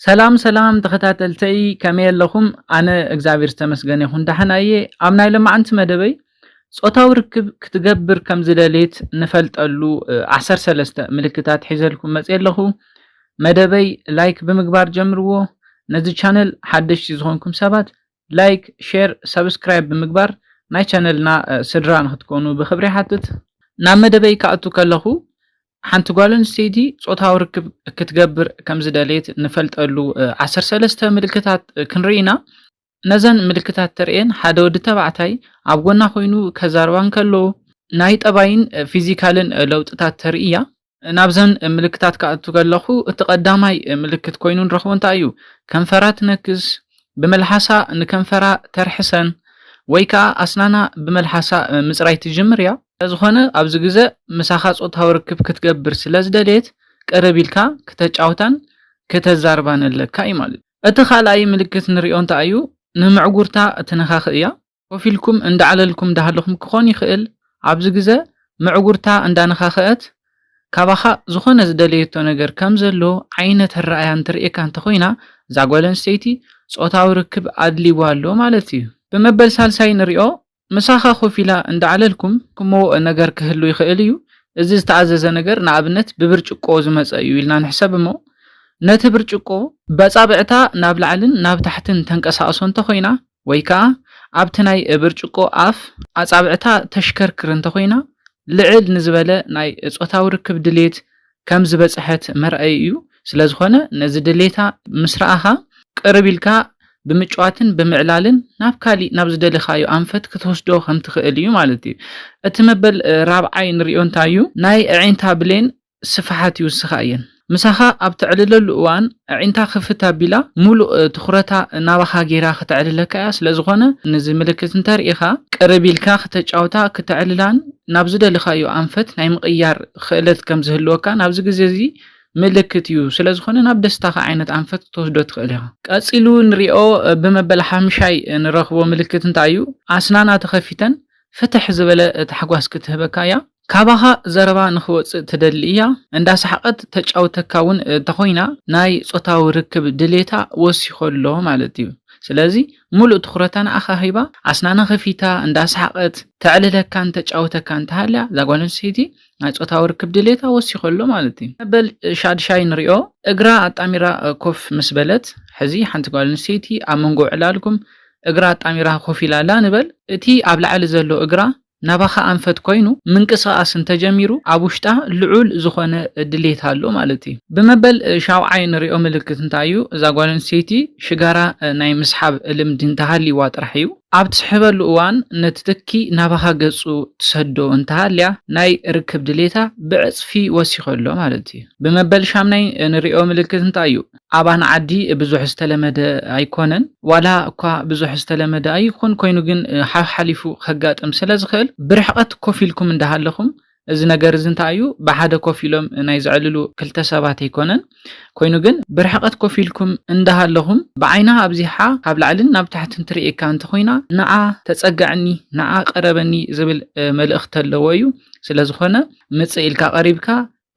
ሰላም ሰላም ተኸታተልተይ፣ ከመይ ኣለኹም? ኣነ እግዚኣብሔር ዝተመስገነ ይኹን ደሓን እየ። ኣብ ናይ ሎማዓንቲ መደበይ ጾታዊ ርክብ ክትገብር ከም ዝደልየት ንፈልጠሉ፣ እ፣ ዓሰርተ ሰለስተ ምልክታት ሒዘልኩም መጽየ ኣለኹ። መደበይ ላይክ ብምግባር ጀምርዎ። ነዚ ቻነል ሓደሽቲ ዝኾንኩም ሰባት ላይክ፣ ሼር፣ ሰብስክራይብ ብምግባር ናይ ቻነልና፣ እ፣ ስድራ ንክትኮኑ ብኽብሪ ይሓትት። ናብ መደበይ ክኣቱ ከለኹ ሓንቲ ጓል ኣንስተይቲ ጾታዊ ርክብ ክትገብር ከም ዝደልየት ንፈልጠሉ፣ እ፣ ዓሰርተ ሰለስተ ምልክታት፣ እ፣ ክንርኢ ኢና። ነዘን ምልክታት ተርእየን ሓደ ወዲ ተባዕታይ ኣብ ጎና ኮይኑ ከዛርባ እንከሎ ናይ ጠባይን፣ እ፣ ፊዚካልን፣ እ፣ ለውጥታት ተርኢ እያ። ናብዘን ምልክታት ክኣቱ ከለኹ እቲ ቀዳማይ፣ እ፣ ምልክት ኮይኑ ንረኽቦ እንታይ እዩ? ከንፈራ ትነክስ፣ ብመልሓሳ ንከንፈራ ተርሕሰን ወይ ከኣ ኣስናና ብመልሓሳ፣ እ፣ ምጽራይ ትጅምር እያ። ስለዝኾነ ኣብዚ ግዘ ምሳኻ ጾታዊ ርክብ ክትገብር ስለ ዝደልየት ቅርብ ኢልካ ክተጫውታን ክተዛርባን ኣለካ እዩ ማለት እዩ። እቲ ካልኣይ ምልክት ንሪኦ እንታይ እዩ? ንምዕጉርታ ትነኻኽእ እያ። ኮፍ ኢልኩም እንዳዕለልኩም እንዳሃለኹም ክኾን ይኽእል። ኣብዚ ግዘ ምዕጉርታ እንዳነኻኸአት ካባኻ ዝኾነ ዝደለየቶ ነገር ከም ዘሎ ዓይነት ኣረኣያ እንትርእየካ እንተኾይና፣ እዛ ጓል ኣንስተይቲ ጾታዊ ርክብ ኣድልይዋ ኣሎ ማለት እዩ። ብመበል ሳልሳይ ንሪኦ፣ ምሳኻ ኮፍ ኢላ እንዳዕለልኩም ክሞ ነገር ክህሉ ይኽእል እዩ። እዚ ዝተኣዘዘ ነገር ንኣብነት ብብርጭቆ ዝመጸ እዩ ኢልና ንሕሰብ እሞ፣ ነቲ ብርጭቆ በጻብዕታ ናብ ላዕልን ናብ ታሕትን ተንቀሳቕሶ እንተኾይና፣ ወይ ከኣ ኣብቲ ናይ ብርጭቆ ኣፍ ኣጻብዕታ ተሽከርክር እንተኾይና፣ ልዕል ንዝበለ ናይ ጾታዊ ርክብ ድሌት ከም ዝበጽሐት መርኣዪ እዩ። ስለዝኾነ ነዚ ድሌታ ምስ ረኣኻ ቅርብ ኢልካ ብምጭዋትን ብምዕላልን ናብ ካሊእ ናብ ዝደለኻዮ ኣንፈት ክትወስዶ ከም ትኽእል እዩ ማለት እዩ። እቲ መበል፣ እ፣ ራብዓይ ንሪኦ እንታይ እዩ? ናይ ኣዒንታ ብሌን ስፍሓት ይውስኻ እየን። ምሳኻ ኣብ ተዕልለሉ እዋን ኣዒንታ ክፍት ኣቢላ ሙሉእ፣ እ፣ ትኹረታ ናባኻ ጌራ ክተዕልለካ እያ። ስለዝኾነ ነዚ ምልክት እንተርኢኻ ቅርብ ኢልካ ክተጫውታ ክተዕልላን ናብ ዝደለኻዮ ኣንፈት ናይ ምቕያር ክእለት ከም ዝህልወካ ናብዚ ግዜ እዚ ምልክት እዩ። ስለዝኾነ ናብ ደስታኻ ዓይነት ኣንፈት ክትወስዶ ትኽእል ኢኻ። ቀጺሉ ንሪኦ፣ እ፣ ብመበል ሓምሻይ፣ እ፣ ንረኽቦ ምልክት እንታይ እዩ? ኣስናና ተኸፊተን ፍትሕ ዝበለ፣ እ፣ ታሕጓስ ክትህበካ እያ። ካባኻ ዘረባ ንኽወጽእ ትደሊ እያ። እንዳሰሓቐት ተጫውተካ እውን፣ እ፣ እንተኾይና ናይ ጾታዊ ርክብ ድሌታ ወሲኾ ኣሎ ማለት እዩ። ስለዚ ሙሉእ ትኹረታ ንኣኻ ሂባ ኣስናና ከፊታ እንዳሰሓቐት ተዕልለካን ተጫውተካን እንተሃልያ እዛ ጓል ኣንስተይቲ ናይ ጾታዊ ርክብ ድሌታ ወሲኾ ኣሎ ማለት እዩ። መበል ሻድሻይ ንሪኦ፣ እግራ ኣጣሚራ ኮፍ ምስ በለት፣ ሕዚ ሓንቲ ጓል ኣንስተይቲ ኣብ መንጎ ዕላልኩም እግራ ኣጣሚራ ኮፍ ኢላ ኣላ ንበል። እቲ ኣብ ላዕሊ ዘሎ እግራ ናባኻ ኣንፈት ኮይኑ ምንቅስቓስ እንተጀሚሩ ኣብ ውሽጣ ልዑል ዝኾነ ድሌት ኣሎ ማለት እዩ። ብመበል ሻውዓይ ንሪኦ ምልክት እንታይ እዩ? እዛ ጓል ኣንስተይቲ ሽጋራ ናይ ምስሓብ ልምዲ እንተሃልይዋ ጥራሕ እዩ። ኣብ ትስሕበሉ እዋን ነቲ ትኪ ናባኻ ገጹ ትሰዶ እንተሃልያ ናይ ርክብ ድሌታ ብዕጽፊ ወሲኾ ኣሎ ማለት እዩ። ብመበል ሻምናይ ንሪኦ ምልክት እንታይ እዩ? ኣባና ዓዲ ብዙሕ ዝተለመደ ኣይኮነን። ዋላ እኳ ብዙሕ ዝተለመደ ኣይኹን፣ ኮይኑ ግን፣ እ፣ ሓሓሊፉ ከጋጥም ስለ ዝኽእል ብርሕቐት ኮፍ ኢልኩም እንዳሃለኹም፣ እዚ ነገር እዚ እንታይ እዩ? ብሓደ ኮፍ ኢሎም ናይ ዘዕልሉ ክልተ ሰባት ኣይኮነን። ኮይኑ ግን ብርሕቐት ኮፍ ኢልኩም እንዳሃለኹም ብዓይና ኣብዚሓ ካብ ላዕልን ናብ ታሕትን ትርእየካ እንተኾይና፣ ንዓ ተጸጋዕኒ፣ ንዓ ቀረበኒ ዝብል፣ እ፣ መልእኽቲ ኣለዎ እዩ። ስለ ዝኾነ ምጽእ ኢልካ ቀሪብካ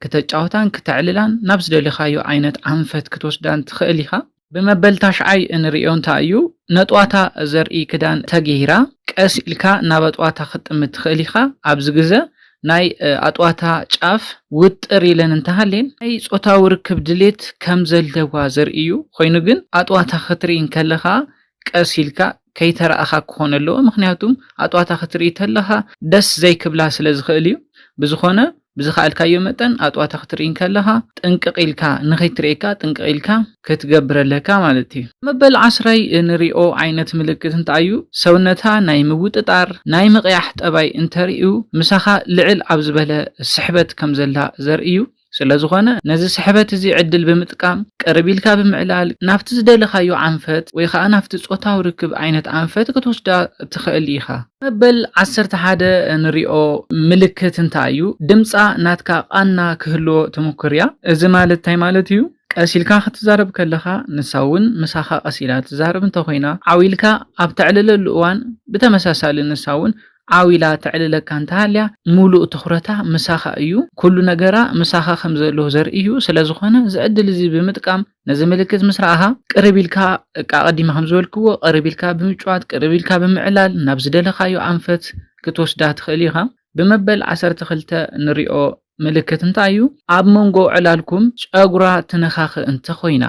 ክተጫውታን ክተዕልላን ናብ ዝደለኻዮ ዓይነት ኣንፈት ክትወስዳን ትኽእል ኢኻ። ብመበል ታሽዓይ እንርእዮ እንታይ እዩ? ነጥዋታ ዘርኢ ክዳን ተገይራ ቀስ ኢልካ ናብ ኣጥዋታ ክትጥምት ትኽእል ኢኻ። ኣብዚ ግዘ ናይ፣ እ፣ ኣጥዋታ ጫፍ ውጥር ኢለን እንተሃልየን ናይ ጾታዊ ርክብ ድሌት ከም ዘለዋ ዘርኢ እዩ። ኮይኑ ግን ኣጥዋታ ክትርኢ እንከለኻ ቀስ ኢልካ ከይተረኣኻ ክኾን ኣለዎ። ምኽንያቱም ኣጥዋታ ክትርኢ ተለኻ ደስ ዘይክብላ ስለ ዝኽእል እዩ። ብዝኾነ ብዝኸኣልካዮ መጠን ኣጥዋታ ክትርኢ እንከለኻ ጥንቅቕ ኢልካ ንኸይትርእየካ ጥንቅቕ ኢልካ ክትገብር ኣለካ ማለት እዩ። መበል ዓስራይ እንሪኦ ዓይነት ምልክት እንታይ እዩ? ሰውነታ ናይ ምውጥጣር፣ ናይ ምቕያሕ ጠባይ እንተርእዩ ምሳኻ ልዕል ኣብ ዝበለ ስሕበት ከም ዘላ ዘርኢ እዩ። ስለ ዝኾነ ነዚ ስሕበት እዚ ዕድል ብምጥቃም ቅርብ ኢልካ ብምዕላል ናብቲ ዝደለኻዮ ኣንፈት ወይ ኸዓ ናብቲ ጾታዊ ርክብ ዓይነት ኣንፈት ክትወስዳ ትኽእል ኢኻ። መበል ዓሰርተ ሓደ እንሪኦ ምልክት እንታይ እዩ? ድምጻ ናትካ ቃና ክህልዎ ትምኩር እያ። እዚ ማለት እንታይ ማለት እዩ? ቀስ ኢልካ ክትዛረብ ከለኻ ንሳ እውን ምሳኻ ቀስ ኢላ ትዛረብ እንተኾይና፣ ዓው ኢልካ ኣብ ተዕልለሉ እዋን ብተመሳሳሊ ንሳ እውን ዓው ኢላ ተዕልለካ እንተሃልያ፣ ሙሉእ ትኹረታ ምሳኻ እዩ። ኩሉ ነገራ ምሳኻ ከም ዘሎ ዘርኢ እዩ። ስለ ዝኾነ፣ እዚ ዕድል እዚ ብምጥቃም፣ ነዚ ምልክት ምስ ረኣኻ፣ ቅርብ ኢልካ፣ እቃ ቀዲመ ከም ዝበልክዎ፣ ቅርብ ኢልካ ብምጭዋት፣ ቅርብ ኢልካ ብምዕላል፣ ናብ ዝደለኻዮ ኣንፈት ክትወስዳ ትኽእል ኢኻ። ብመበል ዓሰርተ ክልተ ንሪኦ ምልክት እንታይ እዩ? ኣብ መንጎ ዕላልኩም ጨጉራ ትነኻኽእ እንተኾይና፣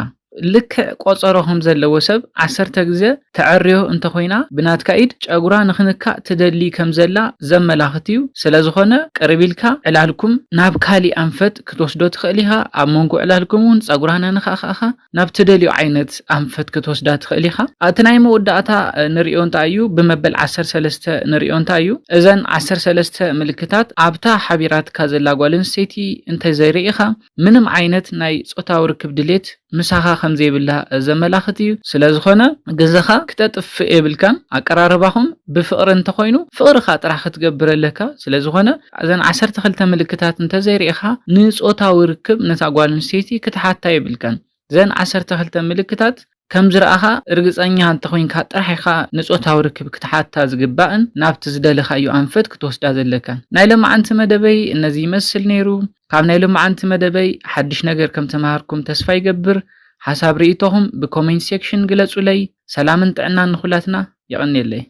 ልክዕ ቆጸሮ ከም ዘለዎ ሰብ ዓሰርተ ግዜ ተዐርዮ እንተኾይና፣ ብናትካ ኢድ ጨጉራ ንኽንካእ ትደሊ ከም ዘላ ዘመላኽት እዩ። ስለ ዝኾነ፣ ቅርብ ኢልካ ዕላልኩም ናብ ካሊእ ኣንፈት ክትወስዶ ትኽእል ኢኻ። ኣብ መንጎ ዕላልኩም እውን ጸጉራ ነንኻእኻእኻ ናብ ትደልዮ ዓይነት ኣንፈት ክትወስዳ ትኽእል ኢኻ። እቲ ናይ መወዳእታ፣ እ፣ ንሪኦ እንታይ እዩ? ብመበል ዓሰርተ ሰለስተ ንሪኦ እንታይ እዩ? እዘን ዓሰርተ ሰለስተ ምልክታት ኣብታ ሓቢራትካ ዘላ ጓል ኣንስተይቲ እንተዘይርኢኻ፣ ምንም ዓይነት ናይ ጾታዊ ርክብ ድሌት ምሳኻ ከም ዘይብላ ዘመላኽት እዩ። ስለ ዝኾነ፣ ግዜኻ ክተጥፍእ የብልካን። ኣቀራርባኹም ብፍቕሪ እንተኾይኑ፣ ፍቕርኻ ጥራሕ ክትገብር ኣለካ። ስለ ዝኾነ፣ እዘን ዓሰርተ ክልተ ምልክታት እንተዘይርኢኻ፣ ንጾታዊ ርክብ ነታ ጓል ኣንስተይቲ ክትሓታ የብልካን። እዘን ዓሰርተ ክልተ ምልክታት ከም ዝረኣኻ ርግጸኛ እንተኾይንካ ጥራሕ ኢኻ ንጾታዊ ርክብ ክትሓታ ዝግባእን ናብቲ ዝደለኻዮ ኣንፈት ክትወስዳ ዘለካን። ናይ ሎማዓንቲ መደበይ እነዚ ይመስል ነይሩ። ካብ ናይ ሎማዓንቲ መደበይ ሓድሽ ነገር ከም ተማሃርኩም ተስፋ ይገብር። ሓሳብ ርእይቶኹም ብኮሜንት ሴክሽን ግለጹለይ። ሰላምን ጥዕናን ንኹላትና። የቐንየለይ።